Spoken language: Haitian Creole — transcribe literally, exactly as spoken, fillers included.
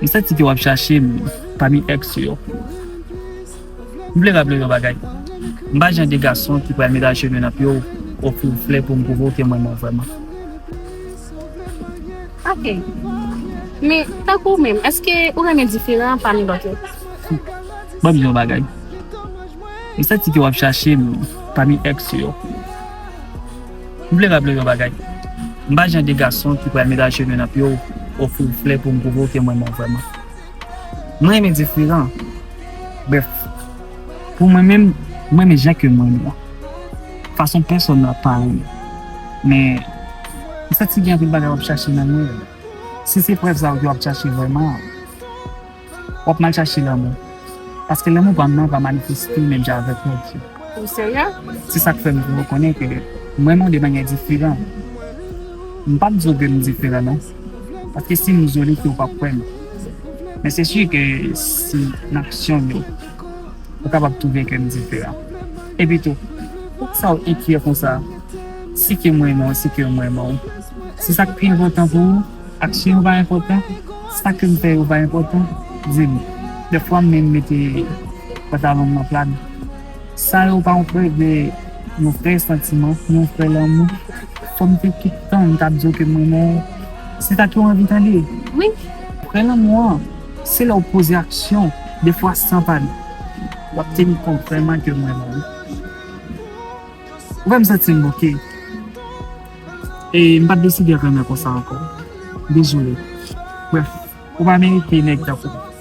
M santi ke w ap chache m pami ex yo. M vle raple w yon bagay. M pa jan de gason ki pral met ajenou nan pye w, ofri w flè pou m pwouve w ke m renmen w vrèman. Ok. Men, tankou w menm, èske ou renmen diferan pami lòt yo? Ban m di yon bagay. M santi ke w ap chache m pami ex yo. M vle raple w yon bagay. M pa jan de gason ki pral met ajenou nan pye w, ofri w flè pou m pwouve w ke m renmen w vrèman. M renmen diferan. Brèf, pou mwen menm, m renmen jan ke m renmen an. Fason pèsonn nan pa renmen. Men, m santi gen anpil bagay w ap chache nan mwen. Si se prèv sa yo ke w ap chache vrèman, w ap mal chache lanmou. Paske lanmou pa m nan pa manifeste menm jan avèk lòt yo. Ou serye? Se sa k fè m vin rekonnen ke m renmen w de manyè diferan. M p ap di w ke m diferan non. Paske si m izole ke w p ap kwè m. Men se si ke si nan aksyon m yo, ou kapab twouve ke m diferan. Epi tou, poukisa w enkyè konsa? Si ke m renmen w, si ke m renmen w. Se sa k pi enpòtan pou ou? Aksyon yo pa enpòtan? Sa ke m fè yo pa enpòtan? Di m. Dèfwa m menm mete pantalon m nan plat. Sa yo pa yon prèv de yon vrè santiman, yon vrè lanmou. Fò m te tout tan m t ap di w ke m renmen w. Se sa ke w anvi tande? Wi. Vrè lanmou an, se lè w poze aksyon, dèfwa san pale. W ap teni kont vrèman ke m renmen w. Ou fè m santi m bouke. E m pa t deside renmen konsa ankò. Dezole. Brèf, ou pa merite nèg tankou m.